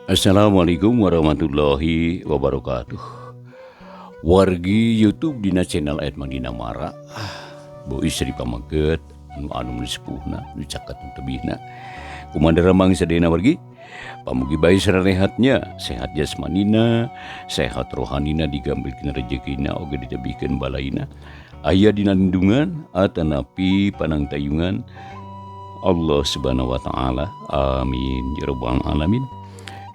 Assalamualaikum warahmatullahi wabarakatuh. Wargi YouTube dina channel Edmang Dinamara. Bu istri pameget anu anu nu sepuhna nu caket nu tebihna. Kumaha damang sadayana wargi? Pamugi bae sarehatnya, sehat jasmanina, sehat rohanina, digambilkeun rejekina oge ditebihkeun balaina. Aya dina lindungan atanapi panangtayungan Allah Subhanahu wa taala. Amin ya rabbal alamin.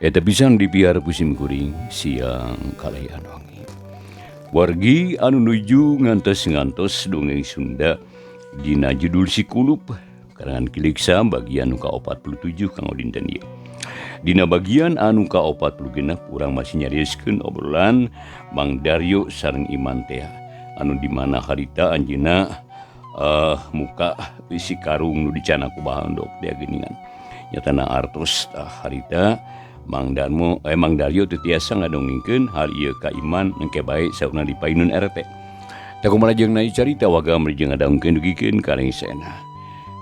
Eta pisan dipiar ku sim kuring siang kalayan wangi. Wargi anu nuju ngantos-ngantos dongeng Sunda dina judul Si Kulup karangan Ki Leksa bagian nu ka-47 kanggo dinten ieu. Dina bagian anu ka-46 urang masih nyarioskeun obrolan Mang Daryo sareng Iman teh anu di mana harita anjeunna muka isi karung nu dicandak ku bahandok teh geuningan. Nyatana artos tah harita Mang Darmo Mang Daryo teu tiasa ngadongengkeun hal ieu ka Iman engke bae saurna di painun RT. Tah kumaha lajengna carita warga jeung ngadongengkeun dugikeun ka lengsena.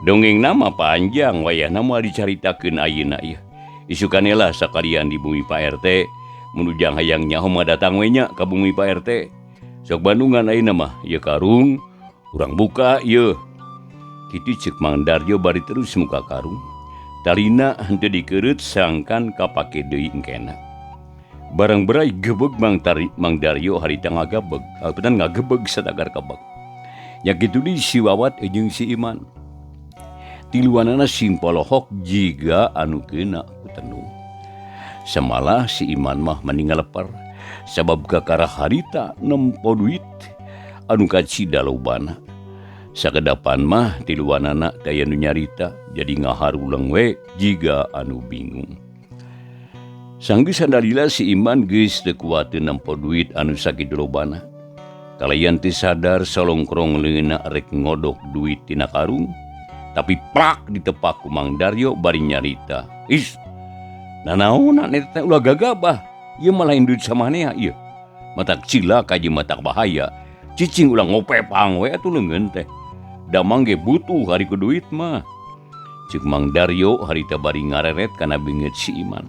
Dongeng nama panjang wayahna moal dicaritakeun ayeuna ieu. Isukan lah sakalian di bumi Pak RT mun ujang hayang nyaho mah datang we nya ka bumi Pak RT. Sok Bandungan ayeuna mah ieu karung urang buka ieu. Kitu ceuk Mang Daryo bari terus muka karung. Talina henteu dikereut sangkan kapake deui engkena. Barang berai gebeg Mang Tari, Mang Daryo harita ngagabeg, apenan ngagebeg satagar kebeg. Nya kitu deui si Wawat jeung si Iman. Tiluanana sing polohok jiga anu keuna ku tenung. Samalah si Iman mah mani ngaleper sabab kakara harita nempo duit anu kacida lobana. Sakedapan mah tiluanana teu aya nu nyarita jadi ngaharuleng we jiga anu bingung. Sanggeus sandalila si Iman geus teu kuateun nempo duit anu sakitu lobana. Kalayan teu sadar solongkrong leungeunna rek ngodok duit tina karung, tapi plak ditepak ku Mang Daryo bari nyarita. Is, nanaonan eta teh ulah gagabah, ieu mah lain duit samanea ieu. Matak cilaka jeung matak bahaya. Cicing ulah ngopepang we atuh leungeun teh. Damang ge butuh hari ku duit mah. Ceuk Mang Daryo harita bari ngareret kana beungeut si Iman.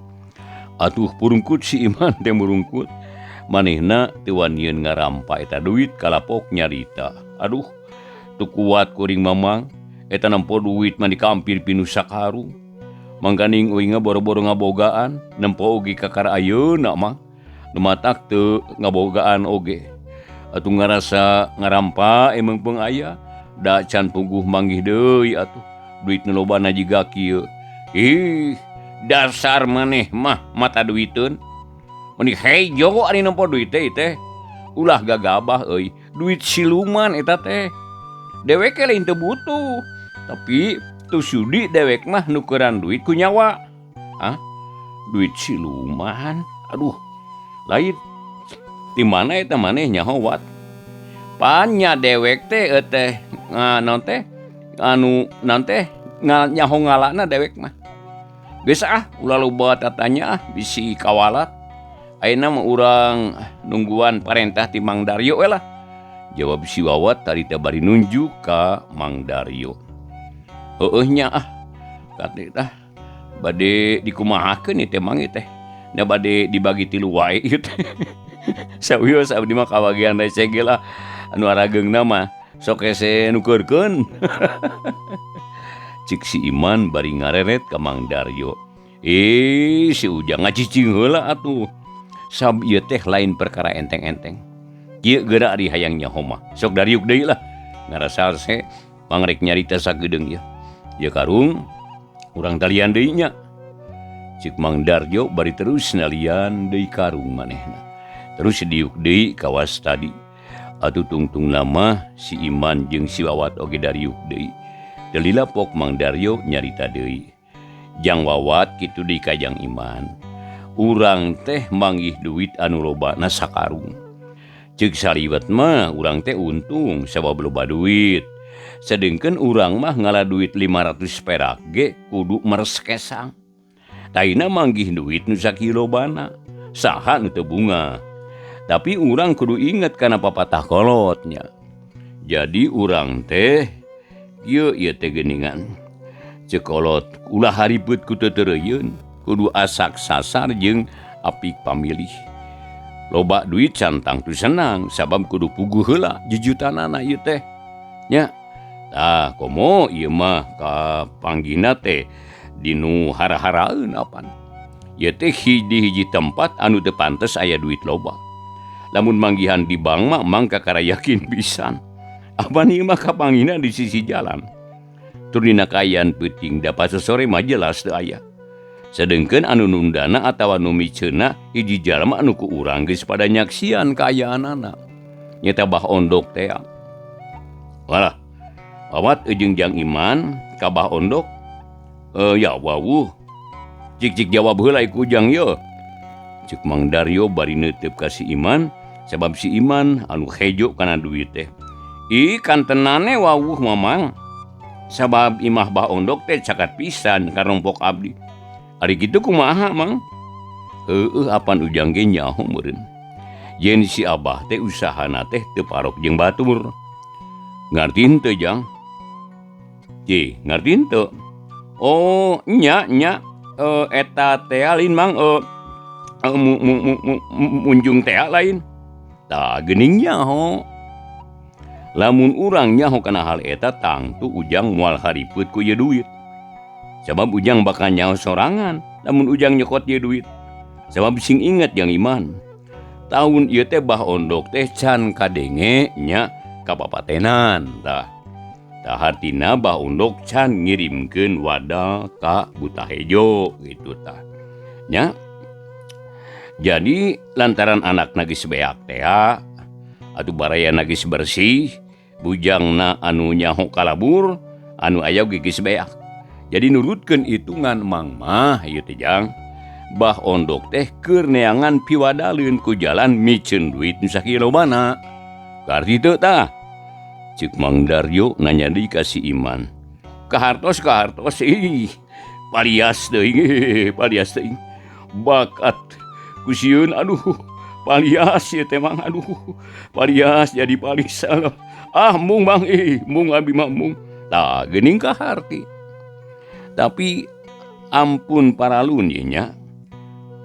Atuh purungkut si Iman teh murungkut. Manehna teu wanian ngarampa eta duit kalapok nyarita. Aduh, teu kuat kuring mamang. Eta nempo duit mah dikampir pinu sakarung. Mangkaning uing boro-boro ngabogaan, nempo oge kakara ayeuna mah. Nu matak teu ngabogaan oge. Atuh ngarasa ngarampa emang peung aya. Da can puguh manggih deui atuh. Duit nu lobana jiga kieu. Ih, dasar maneh mah mata duiteun. Meni hejo ari nempo duit teh teh. Ulah gagabah euy, duit siluman eta teh. Dewek lain teu butuh, tapi teu sudi dewek mah nukeran duit ku nyawa. Hah? Duit siluman? Aduh, lain. Di mana eta maneh nyaho wat? Panya dewek teh teh naon teh? Anu naon teh? Nyaho ngalana dewek mah. Geus ah, ulah loba tatanya ah, bisi kawalat. Ayeuna mah urang nungguan parentah ti Mang Daryo we lah. Jawab si Wawat harita bari nunjuk ka Mang Daryo. Heueuh nya ah, kate tah bade dikumahakeun ieu teh mang ieu teh. Da bade dibagi tilu wae ieu teh. Sawios abdi mah kabagian rese ge lah. Anu arageungna mah sok hese nukeurkeun. Cik si Iman bari ngareret ka Mang Daryo. Ih, si Ujang ngacicing heula atuh. Sab ieu teh lain perkara enteng-enteng. Kieu geura ari hayang nyaho mah. Sok dariuk deui lah. Ngarasa se pangrek nyarita sagedeung ieu. Ieu karung urang talian deui nya. Cik Mang Daryo bari terus nalian deui karung manehna. Terus diuk deui kawas tadi. Atuh tungtung lama si Iman jeung si Wawat oge dariuk deui. Teu lila pok Mang Daryo nyarita deui. Jang Wawat kitu deui ka Jang Iman. Urang teh manggih duit anu lobana sakarung. Ceuk saliwet mah urang teh untung sabab loba duit. Sedengkeun urang mah ngala duit 500 perak ge kudu meres kesang. Taina manggih duit nu sakieu lobana. Saha nu teu bunga. Tapi urang kudu inget kana papatah kolotnya. Jadi urang teh ieu ieu teh geuningan. Ceuk kolot ulah haribet ku teu teureuyeuun. Kudu asak sasar jeung apik pamilih. Loba duit can tangtu senang sabab kudu puguh heula jujutanana ieu teh. Nya. Tah komo ieu mah kapanggihna teh dinu hara-haraeun apan. Ieu teh di hiji tempat anu teu pantes aya duit loba. Lamun manggihan di bank mah mang kakara yakin pisan. Apan ieu mah kapanggihna di sisi jalan. Tur dina kaayaan peuting da pasosore mah jelas teu aya. Sedengkeun anu nundana atawa nu miceunna hiji jalma anu ku urang geus pada nyaksian kaayaanana. Nyata Bah Ondok tea. Walah, Wawat jeung Jang Iman ka Bah Ondok. Ya wawuh. Cik-cik jawab heula ku Ujang ye. Cek Mang Daryo bari neuteup ka si Iman sabab si Iman anu hejo kana duit teh. Ih kantenane wawuh Mamang. Sabab imah Bah Ondok teh cakat pisan karompok abdi. Ari kitu kumaha Mang? Heueuh apan Ujang ge nyaho meureun. Yen si Abah teh usahana teh teu parok jeung batur. Ngarti henteu Jang? Cih, ngarti henteu? Oh, nya nya eta teh lain Mang munjung teh lain. Tah geuning nyaho. Lamun urang nyaho kana hal eta tangtu Ujang moal haripeup ku ieu duit. Sabab Ujang bakal nyaho sorangan lamun Ujang nyokot ieu duit. Sabab sing inget Jang Iman. Tahun ieu teh Bah Ondok teh can kadenge nya kapapatenan tah. Tah hartina Bah Ondok can ngirimkeun wadah ka Buta Hejo gitu tah. Nya. Jadi lantaran anakna geus beak tea atuh barayana geus bersih, bujangna anu nyaho kalabur, anu aya ge geus beak. Jadi nurutkeun hitungan Mang mah ieu teh Jang. Bah Ondok teh keur neangan piwadaleun ku jalan miceun duit nu sakilobana. Karti teu tah? Ceuk Mang Daryo nanya deui ka si Iman. Kahartos kahartos ih palias teuing palias teuing. Bakat ku sieun aduh palias ieu teh Mang aduh palias jadi palis ah mung Mang ih mung abi mah mung. Tah geuning kaharti. Tapi ampun paralun ieu nya.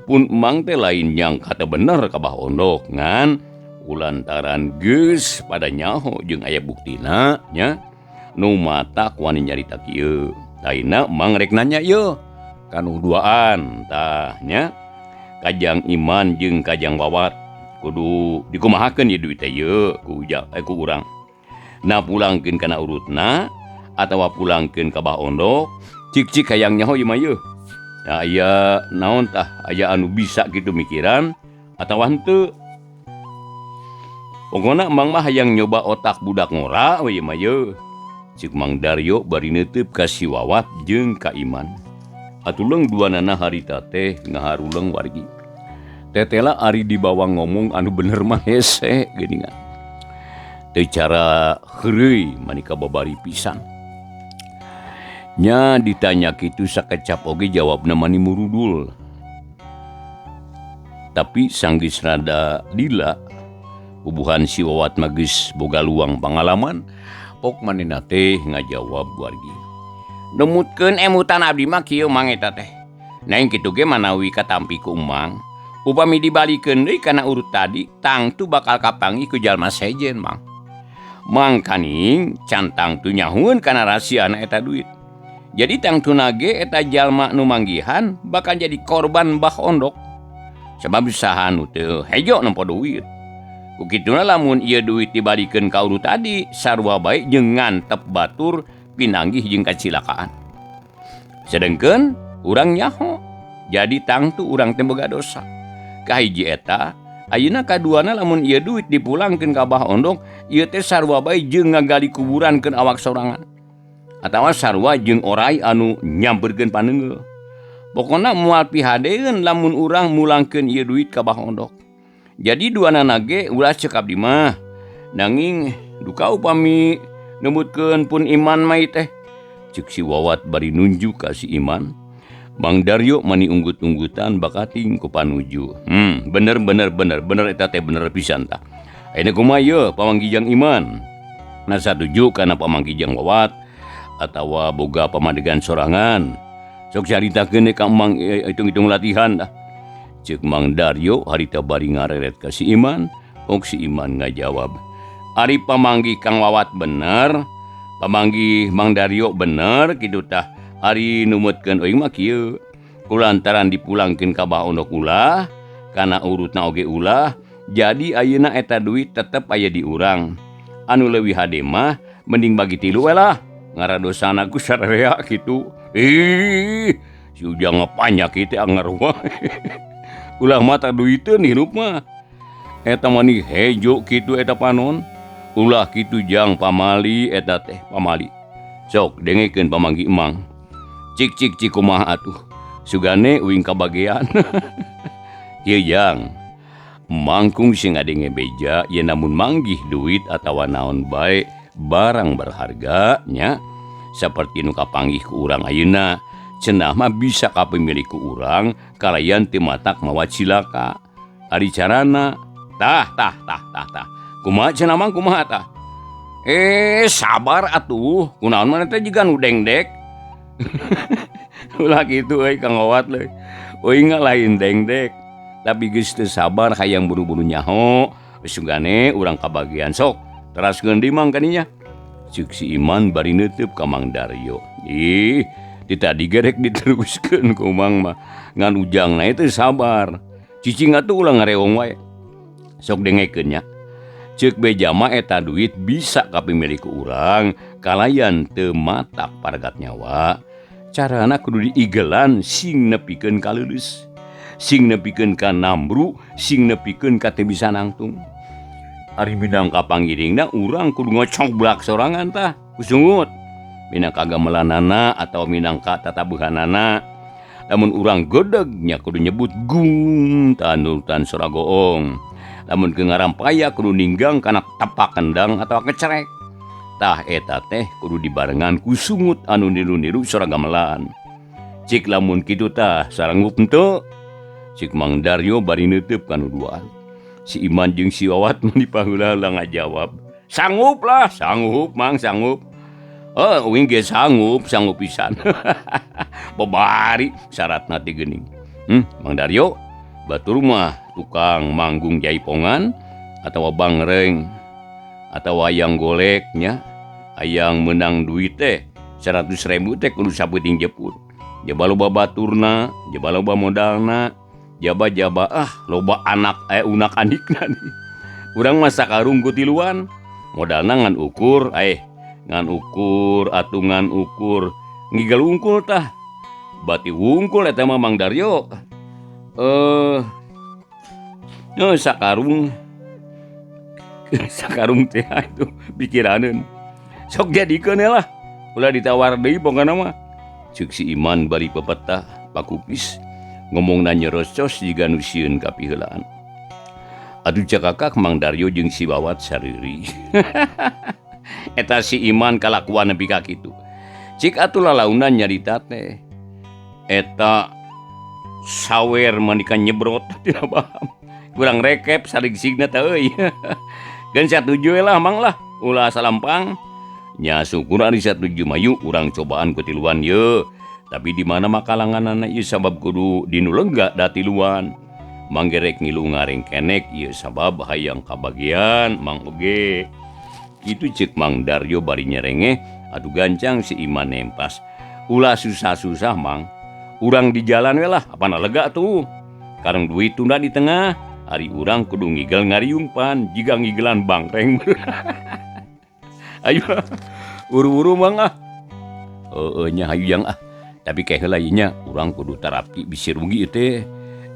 Pun Mang teh lain nyangka teu bener ka Bah Ondok ngan ulantaran geus pada nyaho jeung aya buktina nya nu matak wani nyarita kieu. Ayeuna Mang rek nanya ieu kanu duaan tah nya. Kajang Iman jeung Kajang Wawat kudu dikumahakeun ieu duit teh ieu ku ujang ku urang. Na pulangkeun kana urutna atawa pulangkeun ka Bah Ondok cik-cik hayang nyaho ieu mah ieu. Nah, aya naon tah aya anu bisa kitu mikiran atawa henteu. Pokona Mang mah hayang nyoba otak budak ngora we ieu mah ieu. Ceuk Mang Daryo bari neuteub ka si Wawat jeung ka Iman. Atuleung duanana harita teh ngaharuleng wargi. Tetela ari dibawa ngomong anu bener mah hese geuningan. Teu cara heureuy manika babari pisan. Nya ditanya kitu sakecap oge jawabna mani murudul. Tapi sanggeus rada lila bubuhan si Wawat mah geus boga luang pangalaman, pok manehna teh ngajawab wargi. Numutkeun emutan abdi mah kieu Mang eta teh. Neng kitu ge manawi katampi ku Emang. Upami dibalikeun deui kana urut tadi, tangtu bakal kapanggih ku jalma sejen Mang. Mangkaning can tangtu nyahueun kana rahasiana eta duit. Jadi tangtuna ge eta jalma nu manggihan bakal jadi korban Bah Ondok. Sabab saha nu teu hejo nempo duit. Ku kituna lamun ieu duit dibalikeun ka urut tadi, sarua bae jeung ngantep batur pinanggih jeung kacilakaan. Sedengkeun urang nyaho, jadi tangtu urang teh boga dosa. Kahiji eta, ayeuna kaduana lamun ieu duit dipulangkeun ka Bah Ondok, ieu teh sarua bae jeung ngagali kuburan keun awak sorangan. Atawa sarua jeung orai anu nyamperkeun paneunggeul. Pokona moal pihadeeun lamun urang mulangkeun ieu duit ka Bah Ondok. Jadi duanana ge ulah ceuk abdi mah. Nanging duka upami nembutkeun pun Iman mah ieu teh. Ceuk si Wawat bari nunjuk ka si Iman. Mang Daryo mani unggut-unggutan bakating ku panuju. Bener bener bener bener eta teh bener pisan tah. Ayeuna kumaha ieu pamanggijang Iman? Nah satuju kana pamanggijang Wawat atawa boga pamadegan sorangan. Sok caritakeun ka Mang hitung-hitung latihan dah. Ceuk Mang Daryo harita bari ngareret ka si Iman, ok si Iman ngajawab. Ari pamanggih Kang Wawat bener, pamanggih Mang Daryo bener kitu tah. Ari numutkeun euy mah kieu. Kulantaran dipulangkeun ka Bah Onok ulah, kana urutna oge ulah, jadi ayeuna eta duit tetep aya di urang. Anu leuwih hade mah mending bagi tilu we lah. Ngaradosana ku sararea kitu. Ih, si Ujang mah panyakit teh anger wae. Ulah mata duiteun hirup mah. Eta mah ni hejo kitu eta panon. Ulah kitu jang pamali eta teh pamali. Sok dengekeun pamanggi emang. Cik cik cik kumaha atuh. Sugane uing kabagean. Ieu jang. Mangkung sing ngadenge beja yen namun manggih duit atawa naon bae barang berharga nya saperti nu kapanggih ku urang ayeuna. Cenah mah bisa kapimilik ku urang kalayan teu matak mawa cilaka. Ari carana tah tah tah tah tah. Kumaha cenah mang kumaha tah? Sabar atuh. Kunaon maneh teh jiga nu dengdek. Ulah kitu euy Kang Wawat leuy. Euy lain dengdek. Tapi geus teu sabar hayang buru-buru nyaho. Sugane urang kabagian sok. Teraskeun deui mang kaninya. Ceuk si Iman bari neuteub ka Mang Daryo. Ih, ti tadi ge rek diteruskeun ku Mang mah. Ngan ujangna teu sabar. Cicing atuh ulah ngareong wae. Sok dengekeun nya. Ceuk beja mah eta duit bisa kapimilik ku urang kalayan teu matak paragat nyawa. Carana kudu diigelan sing nepikeun ka leuleus, sing nepikeun ka nambru, sing nepikeun ka teu bisa nangtung. Ari minangka pangiringna urang kudu ngocoblak sorangan tah, kusungut. Minangka gamelanana atawa minangka tatabuhanana. Lamun urang gedeg nya kudu nyebut gung tanurutan sora goong. Lamun ke ngarampaya kudu ninggang kana tepak kendang atawa kecerek. Tah eta teh kudu dibarengan ku sungut anu niru-niru sora gamelan. Cik lamun kitu tah saranggup henteu? Cik Mang Daryo bari neuteub kanu duaan. Si Iman jeung si Wawat mun dipaheula ngajawab. Sanggup lah, sanggup Mang, sanggup. Uing ge sanggup, sanggup pisan. Babari syaratna teh geuning. Mang Daryo, batur mah tukang manggung jaipongan atawa bangreng atawa wayang golek nya, hayang meunang duit teh 100.000 teh kudu sapeuting jeput. Jaba loba baturna, jaba loba modalna, jaba-jaba loba anak unak anikna nih. Urang mah sakarung ku tiluan, modalna ngan ukur ngan ukur atuh ngan ukur ngigel wungkul tah. Bati wungkul eta mah Mang Daryo. Sakarung sakarung teh itu pikiraneun. Sok jadikeun lah. Ulah ditawar deui pokona mah. Ceuk si Iman bari pepetah pakupis ngomongna nyerocos jiga nu sieun kapiheulaan. Aduh cakakak Mang Daryo jeung si Wawat sariri. Eta si Iman kalakuan nepi ka kitu. Cik atuh lalaunan nyarita teh. Eta sawer mah nyebrot tidak paham. Kurang rekep sarig-signa teh euy. Geun satuju we lah Mang lah, ulah salampang. Nya syukur ari satuju mah yuk urang cobaan ku tiluan ye. Tapi di mana mah kalanganana ieu sabab kudu dinu lega da tiluan. Manggerek ngilu ngarengkenek ieu sabab hayang kabagian Mang oge. Kitu ceuk Mang Daryo bari nyerengeh atuh gancang si Iman nempas. Ulah susah-susah Mang. Urang di jalan we lah, apana lega tuh. Kareng duit tunda di tengah. Ari urang kudu ngigel ngariungpan jiga ngigelan bangreng. Ayo buru-buru Mang ah. Heueuh nya hayu jang ah. Tapi keh heula ieu nya urang kudu tarapi bisi rugi ieu teh.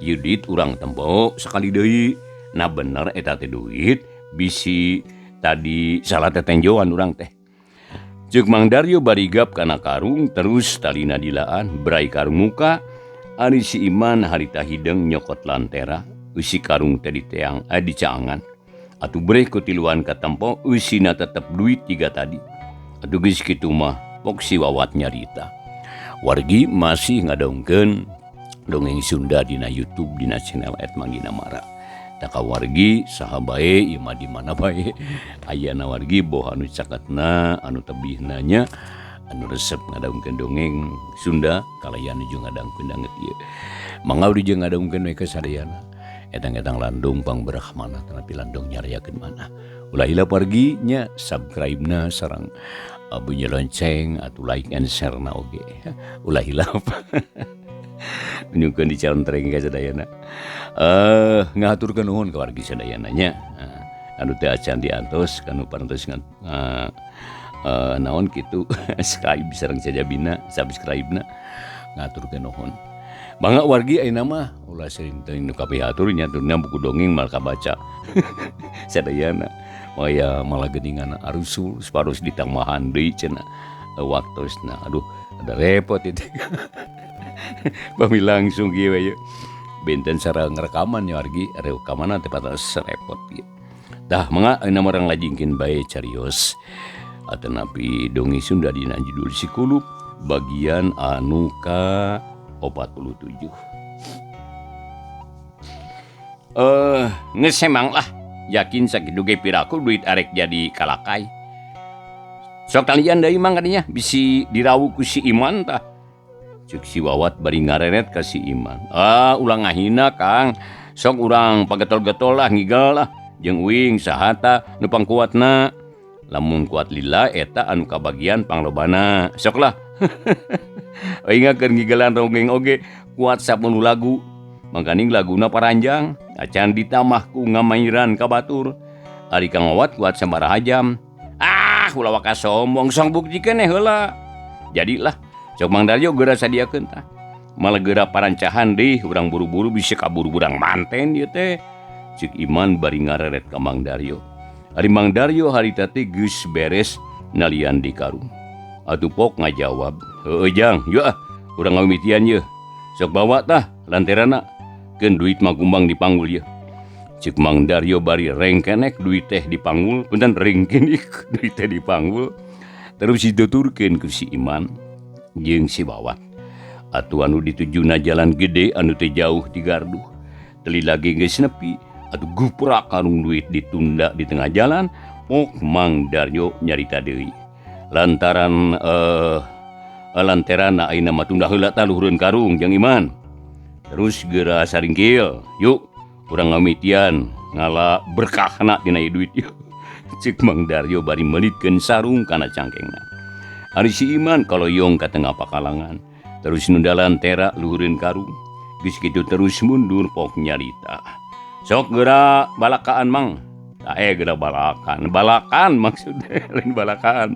Ieu duit urang tempo sakali deui. Nah bener eta teh duit bisi tadi salah tetenjoan urang teh. Ceuk Mang Daryo barigap kana karung terus talina dilaan brai karung muka. Ari si Iman harita hideung nyokot lantera eusi karung teh diteang dicaangan. Atuh breh ku tiluan katempo eusina tetep duit tiga tadi. Atuh geus kitu mah pok si Wawat nyarita. Wargi masih ngadongkeun dongeng Sunda dina YouTube dina channel @mangginamara. Taka wargi saha bae ieu mah di mana bae ayana wargi boh anu caketna anu tebihna nya Anu resep ngadangkeun dongeng Sunda kalayan nuju ngadangkeun danget ieu. Mangga abdi jeung ngadangkeun we ka sadayana. Etang-etang landung pangberahmana tanapi landung nyariakeun manah. Ulah hilap wargi nya subscribe-na sareng bunyi lonceng atau like and share-na oge. Ulah hilap. Nyungkeun dicantreng ka sadayana. Ngahaturkeun nuhun ka wargi sadayana nya. Anu teu acan diantos kanu parantos naon kitu subscribe sareng sajabina subscribe-na ngaturkeun nuhun. Mangga wargi ayeuna mah ulah sering teuing nu kapihatur nya turna buku dongeng mal kabaca. Sadayana maya malah geuningan arusul saparos ditambahan deui cenah waktosna. Aduh ada repot itu. Pami langsung kieu we benten sareng rekaman nya wargi rekamanna teh patos repot ieu. Tah mangga ayeuna mah urang lajengkeun bae carios atanapi dongeng Sunda dina judul Si Kulup bagian anu ka 47. Geus emang lah yakin sakitu ge piraku duit arek jadi kalakai. Sok talian deui mang kadinya bisi dirawu ku si Iman tah. Ceuk si Wawat bari ngareret ka si Iman. Ah ulah ngahina Kang. Sok urang pagetol-getol lah ngigel lah jeung uing saha tah nu pangkuatna. Lamun kuat lila eta anu kabagian panglobana. Sok lah. Aing keur ngigelan dongeng oge kuat 10 lagu. Mangkaning laguna paranjang acan ditamah ku ngamairan ka batur. Ari Kang Wawat kuat sabaraha jam. Ah ulah waka sombong sok buktikeun heula. Jadilah sok Mang Daryo geura sadiakeun tah. Malah geura parancahan deui urang buru-buru bisa kaburu burang manten ieu teh. Ceuk Iman bari ngareret ka Mang Daryo. Ari Mang Daryo harita teh geus beres nalian di karung. Atuh pok ngajawab, heueuh jang, yeuh ah, urang ngamimitian yeuh. Sok bawa tah lanterana, keun duit mah kumbang dipanggul yeuh. Ceuk Mang Daryo bari rengkenek duit teh dipanggul, punten rengkenek duit teh dipanggul. Terus dituturkeun ku si Iman jeung si Wawat. Atuh anu ditujuna jalan gede anu teh jauh di garduh. Teli lagi geus nepi, atuh guprak karung duit ditunda di tengah jalan, pok Mang Daryo nyarita deui. Lantaran lanterana ayeuna mah tunda heula tah luhureun karung jeung Iman. Terus geura saringkil, yuk urang ngamitian ngala berkahna tina ieu duit yeuh. Ceuk Mang Daryo bari meulitkeun sarung kana cangkengna. Ari si Iman kaloyong ka tengah pakalangan, terus nunda lantera luhureun karung. Geus kitu terus mundur pok nyarita. Sok geura balakaan Mang. Geura balakan, balakan maksudnya lain balakaan.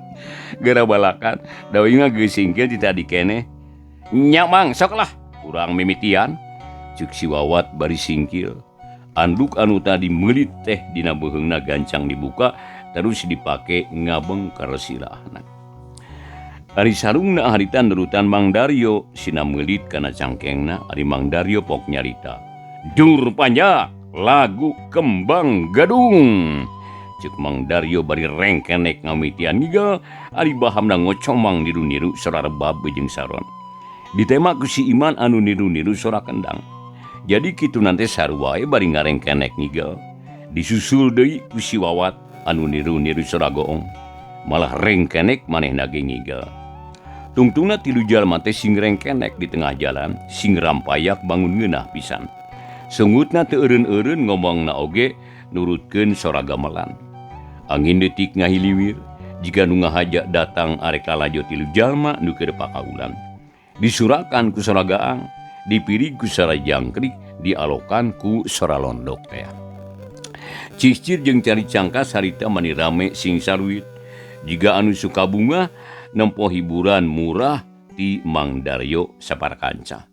Geura balakan. Da uing mah geus singkir ti tadi keneh. Nya Mang, sok lah urang mimitian. Ceuk si Wawat bari singkil. Anduk anu tadi meulit teh dina beuheungna gancang dibuka terus dipake ngabengker silahna. Ari sarungna harita nurutan Mang Daryo sina meulit kana cangkengna. Ari Mang Daryo pok nyarita. Dur panjang lagu Kembang Gadung. Ceuk Mang Daryo bari rengkenek ngamitian ngigel. Ari bahamna ngocomang niru-niru sora rebab jeung saron. Ditema ku si Iman anu niru-niru sora kendang. Jadi kitu nanti sarua we bari ngarengkenek ngigel. Disusul deui ku si Wawat anu niru-niru sora goong. Malah rengkenek manehna ge ngigel. Tungtungna tilu jalma teh sing rengkenek di tengah jalan, sing rampayak bangun ngeunah pisan. Sungutna teu eureun-eureun ngomongna oge nurutkeun sora gamelan. Angin detik ngahiliwir, jiga nu ngahaja datang arek lalajo tilu jalma nu keur pakaulan. Disurakan ku sora gaang, dipirig ku sora jangkrik, dialokan ku sora londok teh. Ciscir jeung cari cangkas harita mani rame sing saruit. Jiga anu suka bunga nempo hiburan murah ti Mang Daryo saparakanca.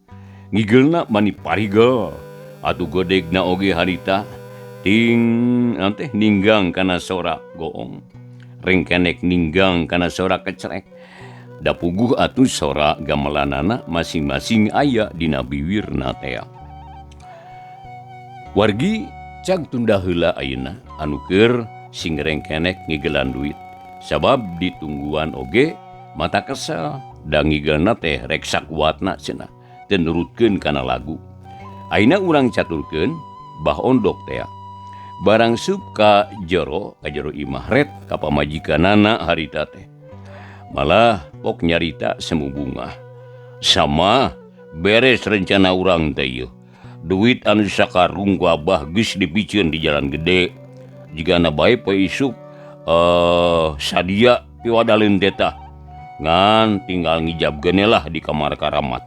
Ngigelna mani parigel. Atuh godegna oge harita ting nanti ninggang kana sora goong. Rengkenek ninggang kana sora kecerek. Da puguh atuh sora gamelanana masing-masing aya dina biwirna tea. Wargi cag tunda heula ayeuna anu keur sing rengkenek ngigelan duit. Sabab ditungguan oge mata kesel da ngigelna teh rek sakuatna cenah teu nurutkeun kana lagu. Ayeuna urang caturkeun bah ondok tea. Barang sup ka jero imah ret ka pamajikanana harita teh. Malah pok nyarita semu bunga. Sama beres rencana urang teh ieu. Duit anu sakarung ku abah geus dipiceun di jalan gede. Jigana bae poe isuk sadia piwadaleun teh tah. Ngan tinggal ngijabkeun lah di kamar karamat.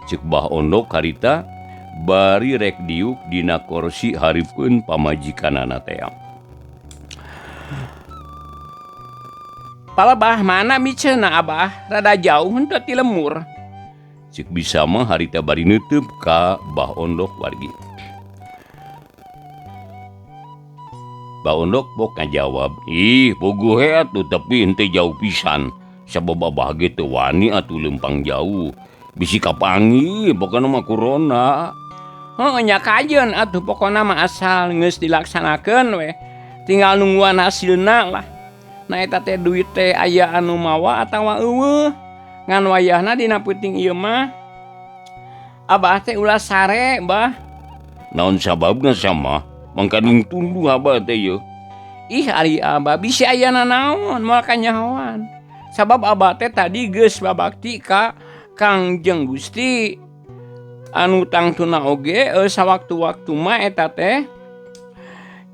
Ceuk Bah Ondok harita bari rek diuk dina korsi hareupeun pamajikanana teh. Palebah mana miceuna abah, rada jauh henteu ti lemur. Ceuk bisa mah harita bari neuteub ka Bah Ondok wargi. Bah Ondok pok ngajawab, ih puguh he atuh tapi henteu jauh pisan. Sabab abah ge teu wani atuh leumpang jauh. Bisi kapanggih pokona mah corona. Heuh nya kajeun atuh pokona mah asal geus dilaksanakeun we. Tinggal nungguan hasilna lah. Nah eta teh duit teh aya anu mawa atawa eueuh. Ngan wayahna dina peuting ieu mah abah teh ulah sare bah. Naon sababna sama? Mangkadung tunduh abah teh ieu. Ih ari abah bisi aya nanaon moal kanyahoan. Sabab abah teh tadi geus babakti ka Kangjeng Gusti. Anu tangtuna oge sawaktu-waktu mah eta teh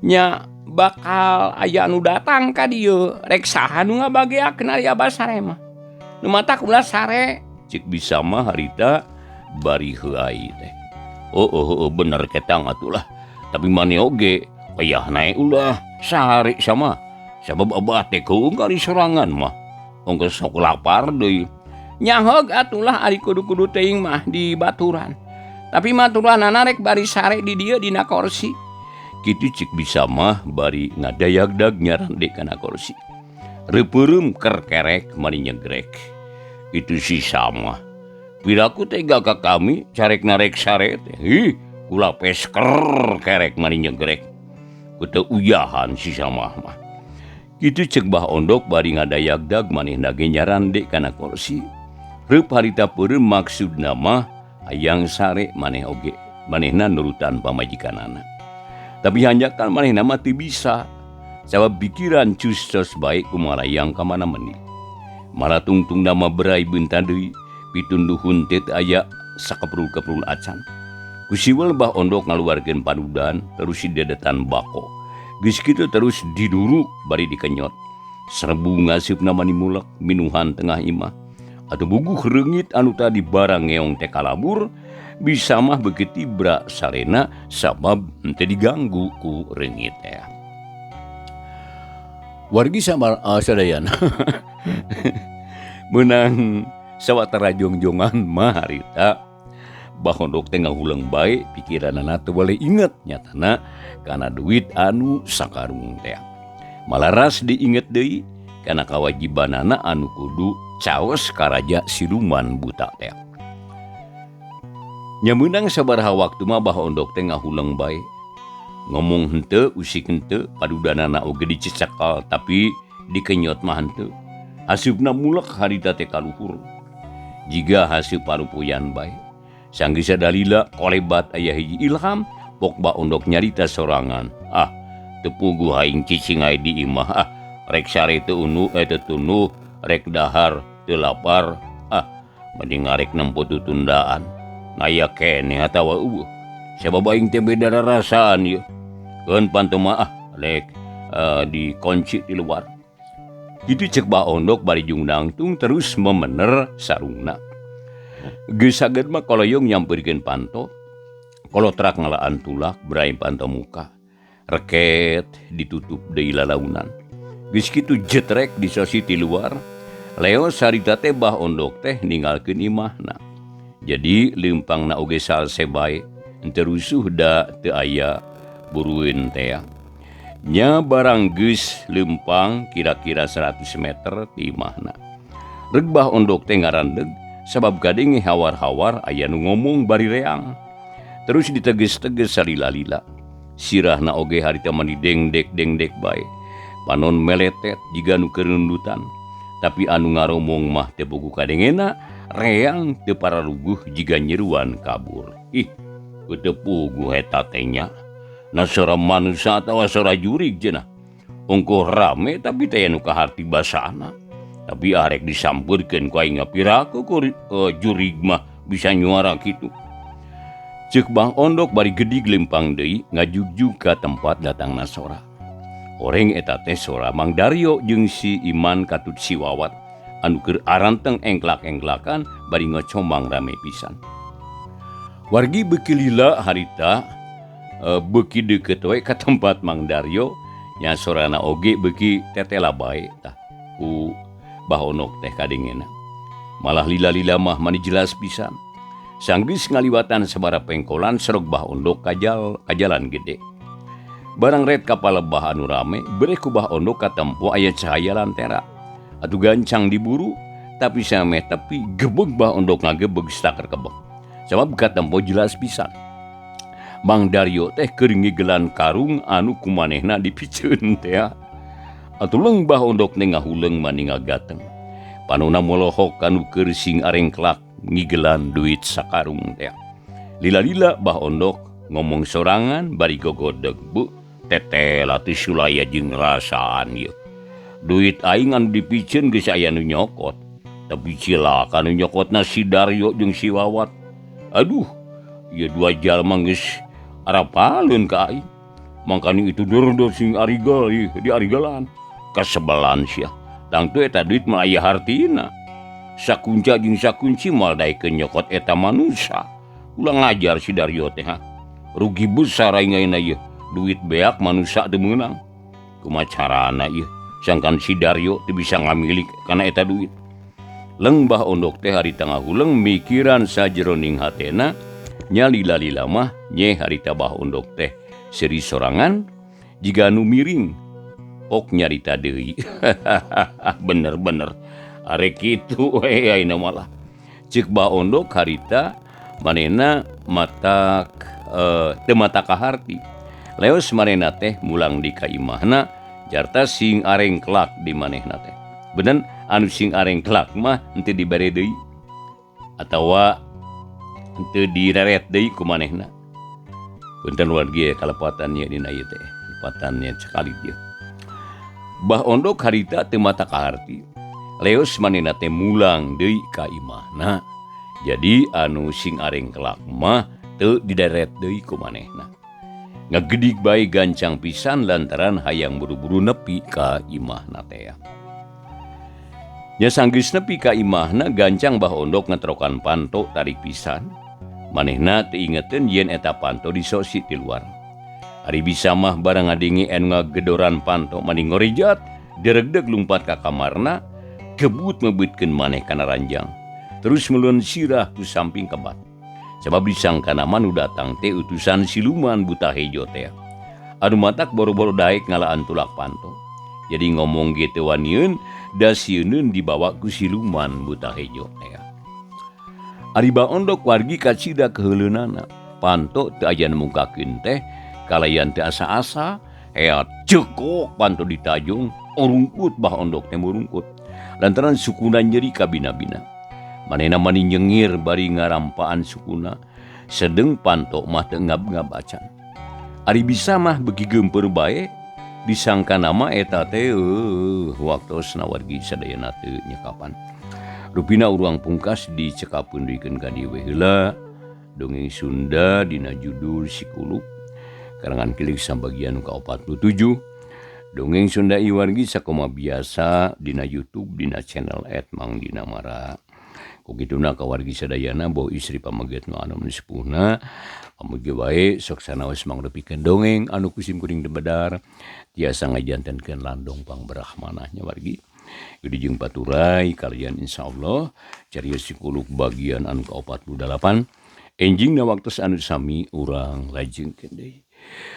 nya bakal aya anu datang ka dieu. Rek saha nu ngabageakeun ari abah sare mah. Nu matak ulah sare. Cik bisa mah harita bari heuai teh. Oh, oh, oh, bener ketang atulah. Tapi mane oge payah nae ulah sare sama. Sabab abah teh keung kali sorangan mah. Ongkos sok lapar deui. Nyaheug atulah ari kudu-kudu teuing mah di baturan. Tapi maturanana rek bari sare di dieu dina korsi. Kitu cik bisa mah bari ngadayagdag nyarande kana korsi. Reupeureum kerkerek mani nyegrek. Itu si sama. Piraku tega ka kami carek narek sare teh. Ih, kula pesker kerek mani nyegrek. Ku teu uyahan si sama mah. Kitu cek Bah Ondok bari ngadayagdag manehna ge nyarande kana korsi. Reup harita peureum maksudna mah hayang sare maneh oge. Manehna nurutan pamajikanana. Tapi hanjakal manehna mah teu bisa. Sabab pikiran custos bae kumalayang ka mana meni. Malah tungtung nama berai beunta deui, pitunduhun teh teu aya sakaprul-kaprul acan. Ku siwel Bah Ondok ngaluarkeun padudan terus didedetan bako. Geus kitu terus diduru bari dikenyot. Serbu ngaseupna mani mulek minuhan tengah imah. Atuh buguh reungit anu tadi barang ngeong teh kalabur, bisa mah beuki tibra sarena sabab henteu diganggu ku reungit teh. Wargi sama sadayana. Meunang sawatara jongjongan mah harita Bah Ondok teh ngahuleng bae pikiranana teu boleh inget nyatana kana duit anu sakarung teh. Malaras diinget deui kana kawajibanana anu kudu caos ka raja siluman buta teh. Nya meunang sabaraha waktu mah Bah Ondok teh ngahuleng bae. Ngomong henteu, usik henteu, padudanana oge dicecekal tapi dikenyot mah henteu. Hasupna mulek harita teh kaluhur. Jiga haseup parupuyan bae. Sanggeus dalila kolebat aya hiji ilham, pok Bah Ondok nyarita sorangan. Ah, teu puguh aing cicing ae di imah. Ah, rek sare teu unu, teu tunuh, rek dahar teu lapar. Ah, mending ngarek nempo tutundaan. Naya keneh atawa eueuh. Sabab aing teh beda rarasaan ieu. Keun panto mah ah, rek dikunci di luar. Kitu cek Bah Ondok bari jung nangtung terus memener sarungna. Geus saged mah koloyong nyampeurkeun panto. Kolotrak ngalaan tulak berai panto muka. Reket ditutup deui lalaunan. Geus kitu jetrek disosi ti luar. Leo sarita teh Bah Ondok teh ninggalkeun imahna. Jadi leumpangna oge salse bae, henteu rusuh da teu aya burueun teh. Nya barang geus leumpang kira-kira 100 meter ti imahna. Reg Bah Ondok teh ngarandeg sabab kadenge hawar-hawar aya nu ngomong bari reang. Terus diteges-teges salila-lila. Sirahna oge harita mani dengdek-dengdek bae. Panon meletet jiga nu keundutan. Tapi anu ngaromong mah teu bogu kadengena, reang teu pararuguh jiga nyeruan kabur. Ih, teu puguh eta teh nya. Na sora manusia atawa sora jurig cenah. Ongkoh rame tapi teh anu kaharti basana. Tapi arek disampeurkeun ku aing piraku ku jurig mah bisa nyuara kitu. Ceuk Bah Ondok bari gedig lempang deui ngajugjug ka tempat datangna sora. Oreng eta teh sora Mang Daryo jeung si Iman katut si Wawat anu keur aranteng engklak-engklakan bari ngocomang rame pisan. Wargi beuki lila harita beuki deukeut we ka tempat Mang Daryo nya sorana oge beuki tetela bae tah ku Bah Ondok teh kadengena. Malah lila-lila mah mani jelas pisan. Sanggeus ngaliwatan sabaraha pengkolan serog Bah Ondok ka jalan gede. Barang ret ka palebah anu rame, bereh ku Bah Ondok katempo aya cahaya lantera. Atuh gancang diburu, tapi sameh tepi gebeg Bah Ondok ngagebeg setaker kebek. Sabab katempo jelas pisan. Mang Daryo teh keur ngigelan karung anu kumanehna dipiceun teh. Atuh leung Bah Ondok teh ngahuleung mani ngagateng. Panona molohok anu keur sing arengklak ngigelan duit sakarung teh. Lila-lila Bah Ondok ngomong sorangan bari gogodeg, "Bu, teteh latih sulaya jeung rasaan ieu. Duit aing anu dipiceun geus aya nu nyokot. Tapi cilaka nu nyokotna si Daryo jeung si Wawat. Aduh, ieu dua jalma geus arapaleun ka aing. Mangkani itu dor-dor sing arigal ieu diarigalan. Kasebelan sia. Tangtu eta duit mah aya hartina. Sakunca jeung sakunci moal daekeun nyokot eta manusa. Ulah ngajar si Daryo teh ha. Rugi besar aing ayeuna ieu. Duit beak manusa teu meunang. Kumaha carana ieu? Sangkan si Daryo teu bisa ngamilik kana eta duit." Leng Bah Ondok teh harita ngahuleng mikiran sajeroning hatena nya lila-lila mah nye harita Bah Ondok teh seuri sorangan jiga nu miring ok nyarita deui. Bener-bener arek kitu we ayeuna malah. Ceuk Bah Ondok harita manehna matak teu mata kaharti. Leos manehna teh mulang di ka imahna jarta sing arengklak di manehna teh. Bener anu sing arengklak mah henteu dibere deui atawa henteu direret deui ku manehna. Punten wargi kalepatan nya dina ieu teh, lepatannya sekali ieu. Bah Ondok harita teu mata kaharti. Leos manehna teh mulang deui ka imahna. Jadi anu sing arengklak mah teu dideret deui ku manehna. Ngagedig bae gancang pisan lantaran hayang buru-buru nepi ka imahna teh. Nya sanggeus nepi ka imahna gancang Bah Ondok ngetrokan panto tarik pisan. Manehna teu ingeteun yen eta panto disosi ti luar. Ari bisa mah barang ngadenge anu ngagedoran panto mani ngorejat, deregdeg lumpat ka kamarna, kebut mebutkeun maneh kana ranjang. Terus melun sirah ku samping kebat. Sabab disangkana mah nu datang teh utusan siluman buta hejo teh. Anu matak boro-boro daek ngalaan tulak panto. Jadi ngomong ge teu wanieun, da sieuneun dibawa ku siluman buta hejo teh. Ari Bah Ondok wargi kacida keheuleunana. Panto teu aya nemungkakeun teh, kalayan teu asa-asa, ea cekok panto ditajung, orungkut Bah Ondok teh murungkut. Lantaran sukuna nyeri kabina-bina. Manehna mani nyengir bari ngarampaan sukuna, sedeng panto mah teu ngab-ngab acan. Ari bisa mah beuki geumpeur bae, disangka nama eta teh waktosna wargi sadayana teu nyekapan. Rupina urang pungkas dicekapeun duikeun ka dieu we heula. Dongeng Sunda dina judul Sikulup karangan Kilik Sambagian ka-47. Dongeng Sunda ieu wargi sakoma biasa dina YouTube dina channel @mangdinamara. Kugituna ka wargi sadayana boh istri pameget nu anu sepuhna pamugi wae sok sanaos mangrupikeun dongeng anu kusim kuring debedar tiasa ngajantenkeun landong pangbrahmanahnya wargi. Gede jeung paturai kalian insyaallah carios Sikulup bagian anu ka-48 enjingna waktos anu sami urang lajengkeun deui.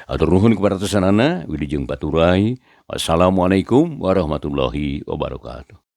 Atur nuhun kepada sanana wilujeng paturai. Wassalamualaikum warahmatullahi wabarakatuh.